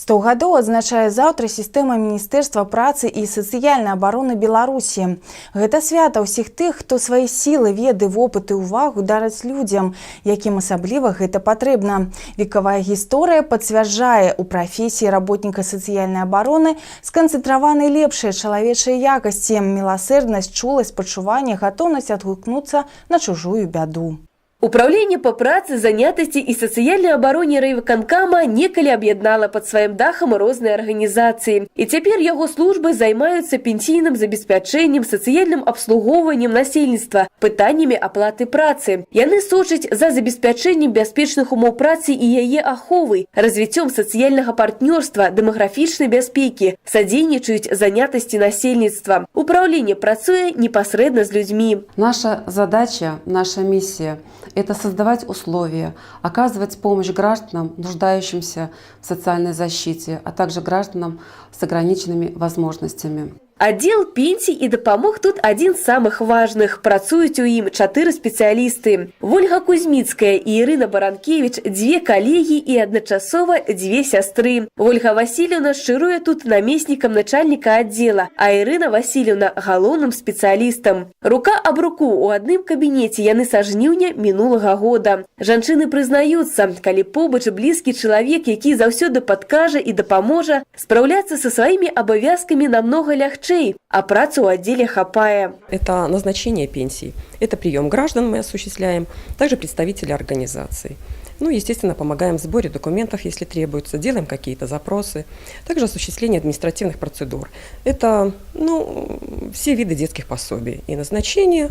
100 гадоў адзначае заўтра сістэма Міністэрства працы і сацыяльнай абароны Беларусі. Гэта свята ўсіх тых, хто свае сілы, веды, вопыт і ўвагу дараць людзям, якім асабліва гэта патрэбна. Векавая гісторыя пацвярджае: у прафесіі работніка сацыяльнай абароны сканцэнтраваны лепшыя чалавечыя якасці: міласэрнасць, чуласць, пачуванне, гатоўнасць адгукнуцца на чужую бяду. Упраўленне па працы, занятасці і сацыяльнай абароне райвыканкама некалі аб'яднала пад сваім дахам розныя арганізацыі. І цяпер яго службы займаюцца пенсійным забеспячэннем, сацыяльным абслугоўваннем насельніцтва, пытаннямі аплаты працы. Яны сочаць за забеспячэннем бяспечных умоў працы і яе аховай, развіццём сацыяльнага партнёрства, дэмаграфічнай бяспекі, садзейнічаюць занятасці насельніцтва. Упраўленне працуе непасрэдна з людзьмі. Наша задача, наша миссия – это создавать условия, оказывать помощь гражданам, нуждающимся в социальной защите, а также гражданам с ограниченными возможностями. Аддзел пенсій і дапамог тут адзін з самых важных. Працуюць у ім чатыры спецыялісты. Вольга Кузьміцкая і Ірына Баранкевіч — дзве калегі і адначасова дзве сястры. Вольга Васільеўна шчыруе тут намеснікам начальніка аддзела, а Ірына Васільеўна — галоўным спецыялістам. Рука аб руку ў адным кабінеце яны са жніўня мінулага года. Жанчыны прызнаюцца: калі побач блізкі чалавек, які заўсёды падкажа і дапаможа, спраўляцца са сваімі абавязкамі намнога лягчэй, а працу ў аддзеле хапае. Это назначение пенсий, это прием граждан мы осуществляем, также представители организаций. Ну, естественно, помогаем в сборе документов, если требуется, делаем какие-то запросы, также осуществление административных процедур. Это, ну, все виды детских пособий: и назначение,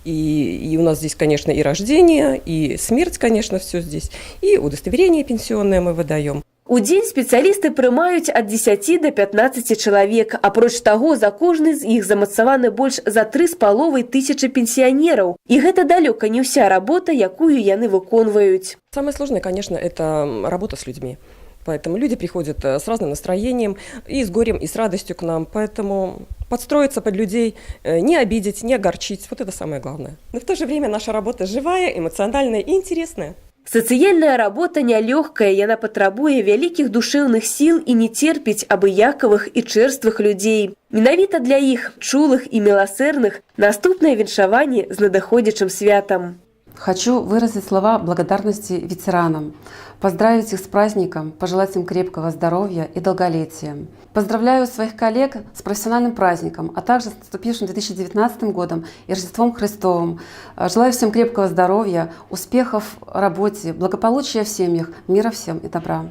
и у нас здесь, конечно, и рождение, и смерть, конечно, все здесь, и удостоверение пенсионное мы выдаем. У дзень спецыялісты прымаюць ад 10 до 15 чалавек. Апроч таго, за кожны з іх замацаваны больш за 3,5 тысячы пенсіянераў. І гэта далёка не ўся работа, якую яны выконваюць. Самое сложное, конечно, это работа с людьми. Поэтому люди приходят с разным настроением, и с горем, и с радостью к нам. Поэтому подстроиться под людей, не обидеть, не огорчить – вот это самое главное. Но в то же время наша работа живая, эмоциональная и интересная. Сацыяльная работа нялёгкая, яна патрабуе вялікіх душэўных сіл і не церпіць абыякавых і чэрствых людзей. Менавіта для іх, чулых і міласэрных, наступнае віншаванне з надыходзячым святам. Хочу выразить слова благодарности ветеранам, поздравить их с праздником, пожелать им крепкого здоровья и долголетия. Поздравляю своих коллег с профессиональным праздником, а также с наступившим 2019 годом и Рождеством Христовым. Желаю всем крепкого здоровья, успехов в работе, благополучия в семьях, мира всем и добра.